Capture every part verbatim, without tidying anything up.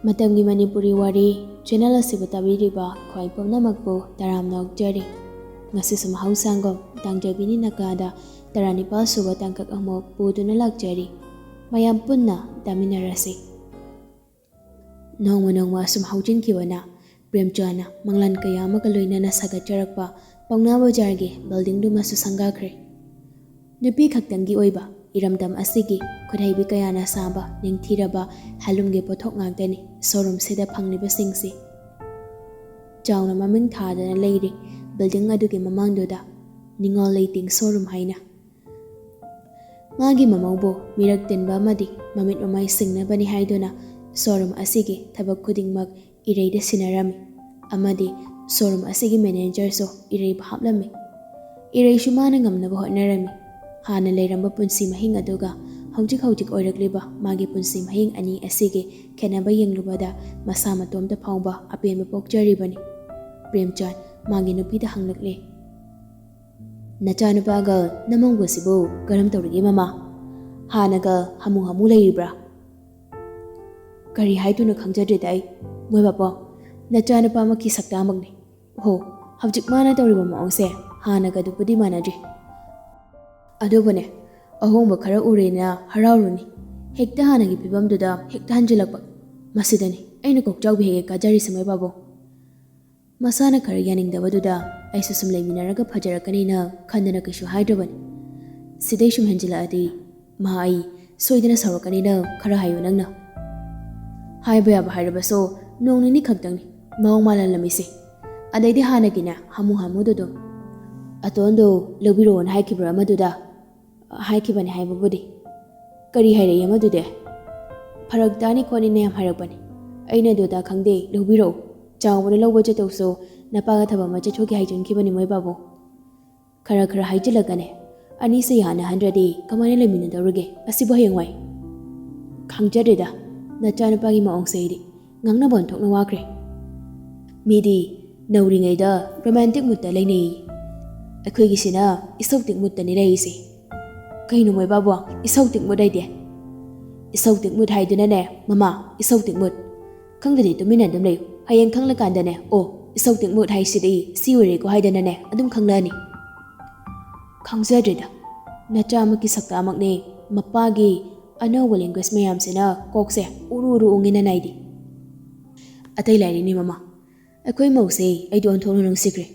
ꯃꯇꯝꯒꯤ ꯃꯅꯤꯄꯨꯔꯤ ꯋꯥꯔꯤ ꯆꯦꯅꯦꯜ ꯑꯁꯤꯕꯨ ꯇꯥꯕꯤꯔꯤꯕ ꯈ꯭ꯋꯥꯏ ꯄꯨꯝꯅꯃꯛꯄꯨ ꯇꯔꯥꯝꯅ ꯑꯣꯛꯆꯔꯤ꯫ ꯉꯁꯤꯁꯨ ꯃꯍꯧꯁꯥꯒꯨꯝ ꯇꯥꯡꯖꯕꯤꯅꯤ ꯅꯀꯥꯗ ꯇꯔꯥꯅꯤꯄꯥꯜ ꯁꯨꯕ ꯇꯥꯡꯀꯛ ꯑꯃꯨꯛ ꯄꯨꯗꯨꯅ ꯂꯥꯛꯆꯔꯤ꯫ ꯃꯌꯥꯝ ꯄꯨꯟꯅ ꯇꯥꯃꯤꯟꯅꯔꯁꯤ꯫ ꯅꯣꯡꯃ ꯅꯣꯡꯃ ꯑꯁꯨꯝ ꯍꯧꯖꯤꯟꯈꯤꯕꯅ ꯄ꯭ꯔꯦꯝꯆꯥꯟꯅ ꯃꯪꯂꯥꯟ ꯀꯌꯥ ꯑꯃꯒ ꯂꯣꯏꯅꯅ ꯁꯥꯒꯠꯆꯔꯛꯄ ꯄꯥꯎꯅꯥ ꯕꯖꯥꯔꯒꯤ ꯕꯤꯜꯗꯤꯡꯗꯨꯃꯁꯨ ꯁꯪꯒꯥꯈ꯭ꯔꯦ꯫ ꯅꯨꯄꯤ ꯈꯛꯇꯪꯒꯤ ꯑꯣꯏꯕ ꯏꯔꯝꯗꯝ ꯑꯁꯤꯒꯤ ꯈꯨꯠꯍꯩꯕꯤ ꯀꯌꯥꯅ ꯁꯥꯕ ꯅꯤꯡꯊꯤꯔꯕ ꯍꯦꯟꯂꯨꯝꯒꯤ ꯄꯣꯠꯊꯣꯛ ꯉꯥꯛꯇꯅꯤ ꯁꯣꯔꯨꯝꯁꯤꯗ ꯐꯪꯂꯤꯕꯁꯤꯡꯁꯤ꯫ ꯆꯥꯎꯅ ꯃꯃꯤꯡ ꯊꯥꯗꯅ ꯂꯩꯔꯤ ꯕꯤꯜꯗꯤꯡ ꯑꯗꯨꯒꯤ ꯃꯃꯥꯡꯗꯨꯗ ꯅꯤꯉꯣꯜ ꯂꯩꯇꯦꯡ ꯁꯣꯔꯨꯝ ꯍꯥꯏꯅ꯫ ꯃꯥꯒꯤ ꯃꯃꯧꯕꯨ ꯃꯤꯔꯛ ꯇꯤꯟꯕ ꯑꯃꯗꯤ ꯃꯃꯤꯠ ꯃꯃꯥꯏ ꯁꯤꯡꯅꯕꯅꯤ ꯍꯥꯏꯗꯨꯅ ꯁꯣꯔꯨꯝ ꯑꯁꯤꯒꯤ ꯊꯕꯛ ꯈꯨꯗꯤꯡꯃꯛ ꯏꯔꯩꯗ ꯁꯤꯟꯅꯔꯝꯃꯤ ꯑꯃꯗꯤ ꯁꯣꯔꯨꯝ ꯑꯁꯤꯒꯤ ꯃꯦꯅꯦꯖꯔꯁꯨ ꯏꯔꯩꯕꯨ ꯍꯥꯞꯂꯝꯃꯤ꯫ ꯏꯔꯩꯁꯨ ꯃꯥꯅ ꯉꯝꯅꯕ ꯍꯣꯠꯅꯔꯝꯃꯤ꯫ ꯍꯥꯟꯅ ꯂꯩꯔꯝꯕ ꯄꯨꯟꯁꯤ ꯃꯍꯤꯡ ꯑꯗꯨꯒ ꯍꯧꯖꯤꯛ ꯍꯧꯖꯤꯛ ꯑꯣꯏꯔꯛꯂꯤꯕ ꯃꯥꯒꯤ ꯄꯨꯟꯁꯤ ꯃꯍꯤꯡ ꯑꯅꯤ ꯑꯁꯤꯒꯤ ꯈꯦꯠꯅꯕ ꯌꯦꯡꯂꯨꯕꯗ ꯃꯁꯥ ꯃꯇꯣꯝꯇ ꯐꯥꯎꯕ ꯑꯄꯦꯟꯕ ꯄꯣꯛꯆꯔꯤꯕꯅꯤ꯫ ꯄ꯭ꯔꯦꯝꯆꯥꯟ ꯃꯥꯒꯤ ꯅꯨꯄꯤꯗ ꯍꯪꯂꯛꯂꯦ, "ꯅꯆꯥꯅꯨꯄꯥꯒ ꯅꯃꯧꯒꯁꯤꯕꯨ ꯀꯔꯝ ꯇꯧꯔꯤꯒꯦ ꯃꯃꯥ? ꯍꯥꯟꯅꯒ ꯍꯥꯃꯨ ꯍꯥꯃꯨ ꯂꯩꯔꯤꯕ꯭ꯔꯥ?" "ꯀꯔꯤ ꯍꯥꯏꯗꯣꯏꯅꯣ ꯈꯪꯖꯗ꯭ꯔꯦꯗ ꯑꯩ, ꯃꯣꯏ ꯕꯥꯄꯣ꯫ ꯅꯆꯥꯅꯨꯄꯥꯃꯛꯀꯤ ꯁꯛꯇꯥꯃꯛꯅꯤ꯫ ꯍꯣ, ꯍꯧꯖꯤꯛ ꯃꯥꯅ ꯇꯧꯔꯤꯕ ꯃꯑꯣꯡꯁꯦ ꯍꯥꯟꯅꯒꯗꯨꯕꯨꯗꯤ ꯃꯥꯟꯅꯗ꯭ꯔꯤ꯫ ꯑꯗꯨꯕꯨꯅꯦ, ꯑꯍꯣꯡꯕ ꯈꯔ ꯎꯔꯦꯅ ꯍꯔꯥꯎꯔꯨꯅꯤ, ꯍꯦꯛꯇ ꯍꯥꯟꯅꯒꯤ ꯐꯤꯕꯝꯗꯨꯗ ꯍꯦꯛꯇ ꯍꯟꯖꯤꯜꯂꯛꯄ꯫ ꯃꯁꯤꯗꯅꯤ ꯑꯩꯅ ꯀꯣꯛꯆꯥꯎꯕꯤ ꯍꯦꯛ ꯍꯦꯛ ꯀꯥꯖꯔꯤꯁꯦ ꯃꯣꯏ ꯕꯥꯕꯨ꯫" ꯃꯁꯥꯅ ꯈꯔ ꯌꯥꯅꯤꯡꯗꯕꯗꯨꯗ ꯑꯩꯁꯨ ꯁꯨꯝ ꯂꯩꯃꯤꯟꯅꯔꯒ ꯐꯖꯔꯛꯀꯅꯤꯅ ꯈꯟꯗꯅ ꯀꯩꯁꯨ ꯍꯥꯏꯗ꯭ꯔꯕꯅꯤ꯫ ꯁꯤꯗꯩ ꯁꯨꯝ ꯍꯦꯟꯖꯤꯜꯂꯛꯑꯗꯤ ꯃꯥ ꯑꯩ ꯁꯣꯏꯗꯅ ꯁꯥꯎꯔꯛꯀꯅꯤꯅ ꯈꯔ ꯍꯥꯏꯌꯨ ꯅꯪꯅ꯫ ꯍꯥꯏꯕ ꯌꯥꯕ ꯍꯥꯏꯔꯕꯁꯨ ꯅꯣꯡ ꯅꯤꯅꯤ ꯈꯛꯇꯪꯅꯤ ꯃꯑꯣꯡ ꯃꯥꯜꯍꯜꯂꯝꯃꯤꯁꯦ꯫ ꯑꯗꯩꯗꯤ ꯍꯥꯟꯅꯒꯤꯅꯦ ꯍꯥꯃꯨ ꯍꯥꯃꯨꯗꯣ ꯑꯗꯨꯝ꯫ "ꯑꯇꯣꯟꯗꯣ ꯂꯧꯕꯤꯔꯛꯑꯣꯅ ꯍꯥꯏꯈꯤꯕ꯭ꯔꯣ ꯑꯃꯗꯨꯗ?" "ꯍꯥꯏꯈꯤꯕꯅꯤ ꯍꯥꯏꯕꯕꯨꯗꯤ꯫" "ꯀꯔꯤ ꯍꯥꯏꯔꯛꯏ ꯑꯃꯗꯨꯗꯤ?" "ꯐꯔꯛ ꯇꯥꯅꯤ ꯈꯣꯠꯅꯤꯅ ꯌꯥꯝ ꯍꯥꯏꯔꯛꯄꯅꯤ꯫ ꯑꯩꯅ ꯑꯗꯨꯗ ꯈꯪꯗꯦ, ꯂꯧꯕꯤꯔꯛꯎ꯫ ꯆꯥꯎꯕꯅ ꯂꯧꯕ ꯆꯠꯇꯧꯁꯨ ꯅꯄꯥꯒ ꯊꯕꯛ ꯑꯃ ꯆꯠꯊꯣꯛꯀꯦ ꯍꯥꯏꯖꯤꯟꯈꯤꯕꯅꯤ ꯃꯣꯏ ꯕꯥꯕꯨ꯫" "ꯈꯔ ꯈꯔ ꯍꯥꯏꯖꯤꯜꯂꯒꯅꯦ, ꯑꯅꯤꯁꯦ ꯌꯥꯅꯍꯟꯗ꯭ꯔꯗꯤ ꯀꯃꯥꯏꯅ ꯂꯩꯃꯤꯟꯅꯗꯧꯔꯤꯒꯦ ꯑꯁꯤꯕꯨ ꯍꯌꯦꯡꯋꯥꯏ?" "ꯈꯪꯖꯗ꯭ꯔꯦꯗ, ꯅꯆꯥꯅꯨꯄꯥꯒꯤ ꯃꯑꯣꯡꯁꯦ ꯑꯩꯗꯤ ꯉꯥꯡꯅꯕ ꯑꯣꯟꯊꯣꯛꯅ ꯋꯥꯈ꯭ꯔꯦ꯫ ꯃꯤꯗꯤ ꯅꯧꯔꯤꯉꯩꯗ ꯔꯣꯃꯥꯟꯇꯤꯛ ꯃꯨꯠꯇ ꯂꯩꯅꯩ, ꯑꯩꯈꯣꯏꯒꯤꯁꯤꯅ ꯏꯁꯧꯇꯤꯛ ꯃꯨꯠꯇꯅꯤ ꯂꯩꯔꯤꯁꯦ꯫" "ꯀꯩꯅꯣ ꯃꯣꯏ ꯕꯥꯕꯨ, ꯏꯁꯧꯇꯤꯛ ꯃꯨꯠ ꯍꯥꯏꯗꯤ?" "ꯏꯁꯧꯇꯤꯛ ꯃꯨꯠ ꯍꯥꯏꯗꯨꯅꯅꯦ ꯃꯃꯥ, ꯏꯁꯧꯇꯤꯛ ꯃꯨꯠ꯫ ꯈꯪꯗꯗꯤ ꯇꯨꯃꯤꯟꯅ ꯑꯗꯨꯝ ꯂꯩꯌꯨ꯫ ꯍꯌꯦꯡ ꯈꯪꯂꯀꯥꯟꯗꯅꯦ, "ꯑꯣ, ꯏꯁꯧ ꯇꯤꯛꯃꯨꯠ ꯍꯥꯏꯁꯤꯗꯤ ꯁꯤ ꯑꯣꯏꯔꯦꯀꯣ" ꯍꯥꯏꯗꯅꯅꯦ ꯑꯗꯨꯝ ꯈꯪꯂꯛꯑꯅꯤ꯫ ꯈꯪꯖꯗ꯭ꯔꯦꯗ, ꯅꯆꯥꯃꯛꯀꯤ ꯁꯛꯇꯥꯃꯛꯅꯦ ꯃꯄꯥꯒꯤ ꯑꯅꯧꯕ language ꯃꯌꯥꯝꯁꯤꯅ ꯀꯣꯛꯁꯦ ꯎꯔꯨ ꯎꯔꯨ ꯎꯪꯉꯦꯅ ꯅꯥꯏꯗꯦ꯫ ꯑꯇꯩ ꯂꯥꯏꯔꯤꯅꯤ ꯃꯃꯥ, ꯑꯩꯈꯣꯏ ꯃꯧꯁꯦ ꯑꯩꯗꯤ ꯑꯣꯟꯊꯣꯛꯅ ꯅꯨꯡꯁꯤꯈ꯭ꯔꯦ꯫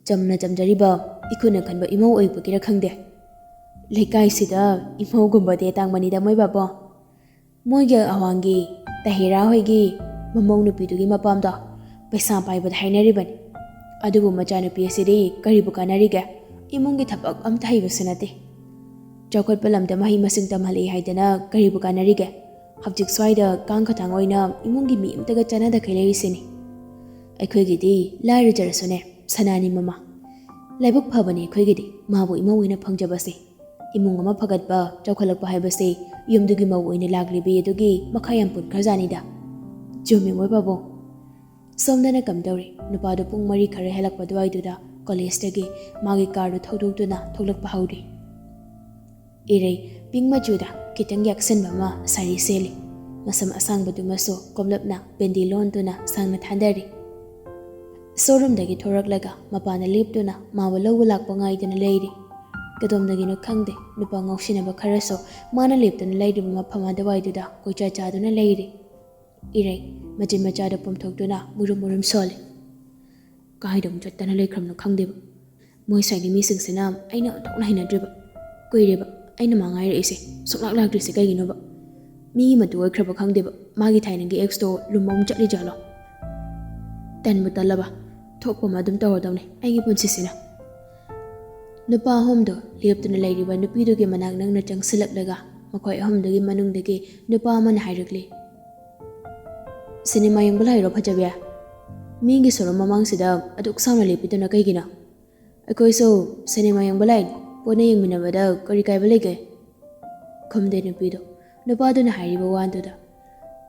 ꯆꯝꯅ ꯆꯝꯖꯔꯤꯕ ꯏꯈꯨꯠꯅ ꯈꯟꯕ ꯏꯃꯧ ꯑꯣꯏꯕꯒꯤꯔ ꯈꯪꯗꯦ, ꯂꯩꯀꯥꯏꯁꯤꯗ ꯏꯃꯧꯒꯨꯝꯕꯗꯤ ꯑꯇꯥꯡꯕꯅꯤꯗ ꯃꯣꯏ ꯕꯥꯕꯣ꯫ ꯃꯣꯏꯒꯤ ꯑꯋꯥꯡꯒꯤ ꯇꯍꯤꯔꯥ ꯍꯣꯏꯒꯤ ꯃꯃꯧ ꯅꯨꯄꯤꯗꯨꯒꯤ ꯃꯄꯥꯝꯗꯣ ꯄꯩꯁꯥ ꯄꯥꯏꯕꯗ ꯍꯥꯏꯅꯔꯤꯕꯅꯤ꯫ ꯑꯗꯨꯕꯨ ꯃꯆꯥꯅꯨꯄꯤ ꯑꯁꯤꯗꯤ ꯀꯔꯤꯕꯨ ꯀꯥꯟꯅꯔꯤꯒꯦ? ꯏꯃꯨꯡꯒꯤ ꯊꯕꯛ ꯑꯝꯇ ꯍꯩꯕꯁꯨ ꯅꯠꯇꯦ꯫ ꯆꯥꯎꯈꯠꯄ ꯂꯝꯗ ꯃꯍꯩ ꯃꯁꯤꯡ ꯇꯝꯍꯜꯂꯛꯏ ꯍꯥꯏꯗꯅ ꯀꯔꯤꯕꯨ ꯀꯥꯟꯅꯔꯤꯒꯦ? ꯍꯧꯖꯤꯛ ꯁ꯭ꯋꯥꯏꯗ ꯀꯥꯡ ꯈꯇꯥꯡ ꯑꯣꯏꯅ ꯏꯃꯨꯡꯒꯤ ꯃꯤ ꯑꯝꯇꯒ ꯆꯥꯟꯅꯗꯈꯩ ꯂꯩꯔꯤꯁꯤꯅꯤ꯫ ꯑꯩꯈꯣꯏꯒꯤꯗꯤ ꯂꯥꯏꯔꯖꯔꯁꯨꯅꯦ, ꯁꯅꯥꯅꯤ ꯃꯃꯥ꯫ ꯂꯥꯏꯕꯛ ꯐꯕꯅꯤ ꯑꯩꯈꯣꯏꯒꯤꯗꯤ ꯃꯥꯕꯨ ꯏꯃꯧ ꯑꯣꯏꯅ ꯐꯪꯖꯕꯁꯦ꯫ ꯏꯃꯨꯡ ꯑꯃ ꯐꯒꯠꯄ, ꯆꯥꯎꯈꯠꯂꯛꯄ ꯍꯥꯏꯕꯁꯦ ꯌꯨꯝꯗꯨꯒꯤ ꯃꯧ ꯑꯣꯏꯅ ꯂꯥꯛꯂꯤꯕꯤ ꯑꯗꯨꯒꯤ ꯃꯈꯥ ꯌꯥꯝ ꯄꯣꯟꯈ꯭ꯔꯖꯥꯠꯅꯤꯗ꯫ ꯆꯨꯝꯃꯦ ꯃꯣꯏ ꯕꯥꯕꯨ꯫ ꯁꯣꯝꯗꯅ ꯀꯝꯗꯧꯔꯤ? ꯅꯨꯄꯥꯗꯨ ꯄꯨꯡ ꯃꯔꯤ ꯈꯔ ꯍꯦꯜꯂꯛꯄ ꯑꯗꯨꯋꯥꯏꯗꯨꯗ ꯀꯣꯂꯦꯖꯇꯒꯤ ꯃꯥꯒꯤ ꯀꯥꯔꯗꯨ ꯊꯧꯗꯣꯛꯇꯨꯅ ꯊꯣꯛꯂꯛꯄ ꯍꯧꯔꯤ꯫ ꯏꯔꯩ ꯄꯤꯡ ꯃꯆꯨꯗ ꯈꯤꯇꯪ ꯌꯥꯛꯁꯟꯕ ꯑꯃ ꯁꯥꯔꯤ ꯁꯦꯠꯂꯤ꯫ ꯃꯁꯝ ꯑꯁꯥꯡꯕꯗꯨꯃꯁꯨ ꯀꯣꯝꯂꯞꯅ ꯕꯦꯟꯗꯤ ꯂꯣꯟꯗꯨꯅ ꯁꯥꯡꯅ ꯊꯥꯗꯔꯤ꯫ ꯁꯣꯔꯨꯝꯗꯒꯤ ꯊꯣꯔꯛꯂꯒ ꯃꯄꯥꯟꯗ ꯂꯦꯞꯇꯨꯅ ꯃꯥꯕꯨ ꯂꯧꯕ ꯂꯥꯛꯄ ꯉꯥꯏꯗꯨꯅ ꯂꯩꯔꯤ꯫ ꯀꯗꯣꯝꯗꯒꯤꯅꯣ ꯈꯪꯗꯦ, ꯅꯨꯄꯥ ꯉꯥꯎꯁꯤꯟꯅꯕ ꯈꯔꯁꯨ ꯃꯥꯅ ꯂꯦꯞꯇꯨꯅ ꯂꯩꯔꯤꯕ ꯃꯐꯝ ꯑꯗꯨꯋꯥꯏꯗꯨꯗ ꯀꯣꯏꯆꯥ ꯆꯥꯗꯨꯅ ꯂꯩꯔꯤ꯫ ꯏꯔꯩ ꯃꯆꯤꯟ ꯃꯆꯥꯗ ꯄꯣꯝꯊꯣꯛꯇꯨꯅ ꯃꯨꯔꯨꯝ ꯃꯨꯔꯨꯝ ꯁꯣꯜꯂꯤ꯫ ꯀꯥꯏꯗ ꯑꯃꯨꯛ ꯆꯠꯇꯅ ꯂꯩꯈ꯭ꯔꯕꯅꯣ ꯈꯪꯗꯦꯕ꯫ ꯃꯣꯏ ꯁ꯭ꯋꯥꯏꯒꯤ ꯃꯤꯁꯤꯡꯁꯤꯅ ꯑꯩꯅ ꯑꯣꯟꯊꯣꯛꯅ ꯍꯩꯅꯗ꯭ꯔꯤꯕ꯫ ꯀꯨꯏꯔꯦꯕ ꯑꯩꯅ ꯃꯥ ꯉꯥꯏꯔꯛꯏꯁꯦ, ꯁꯨꯡꯂꯥꯛ ꯂꯥꯛꯇ꯭ꯔꯤꯁꯦ ꯀꯩꯒꯤꯅꯣꯕ? ꯃꯤ ꯃꯇꯨ ꯑꯣꯏꯈ꯭ꯔꯕ ꯈꯪꯗꯦꯕ, ꯃꯥꯒꯤ ꯊꯥꯏꯅꯒꯤ ꯑꯦꯛꯁꯇꯣ ꯂꯨꯝꯕ ꯑꯃꯨꯛ ꯆꯠꯂꯤ ꯖꯥꯠꯂꯣ? ꯇꯟꯕꯨ ꯇꯜꯂꯕ, ꯊꯣꯛꯄ ꯑꯃ ꯑꯗꯨꯝ ꯇꯧꯔꯗꯧꯅꯦ ꯑꯩꯒꯤ ꯄꯨꯟꯁꯤꯁꯤꯅ꯫ ꯅꯨꯄꯥ ꯑꯍꯨꯝꯗꯣ ꯂꯦꯞꯇꯨꯅ ꯂꯩꯔꯤꯕ ꯅꯨꯄꯤꯗꯨꯒꯤ ꯃꯅꯥꯛ ꯅꯛꯅ ꯆꯪꯁꯤꯜꯂꯛꯂꯒ ꯃꯈꯣꯏ ꯑꯍꯨꯝꯗꯨꯒꯤ ꯃꯅꯨꯡꯗꯒꯤ ꯅꯨꯄꯥ ꯑꯃꯅ ꯍꯥꯏꯔꯛꯂꯤ, "ꯁꯤꯅꯦꯃꯥ ꯌꯦꯡꯕ ꯂꯥꯛꯏꯔꯣ ꯐꯖꯕꯤ? ꯃꯤꯒꯤ ꯁꯣꯔꯨꯝ ꯃꯃꯥꯡꯁꯤꯗ ꯑꯗꯨꯛ ꯁꯥꯡꯅ ꯂꯦꯞꯄꯤꯗꯨꯅ ꯀꯩꯒꯤꯅꯣ?" "ꯑꯩꯈꯣꯏꯁꯨ ꯁꯤꯅꯦꯃꯥ ꯌꯦꯡꯕ ꯂꯥꯛꯏꯅꯤ, ꯄꯨꯟꯅ ꯌꯦꯡꯃꯤꯟꯅꯕꯗ ꯀꯔꯤ ꯀꯥꯏꯕ ꯂꯩꯒꯦ?" ꯈꯨꯝꯗꯦ ꯅꯨꯄꯤꯗꯣ꯫ ꯅꯨꯄꯥꯗꯨꯅ ꯍꯥꯏꯔꯤꯕ ꯋꯥꯗꯨꯗ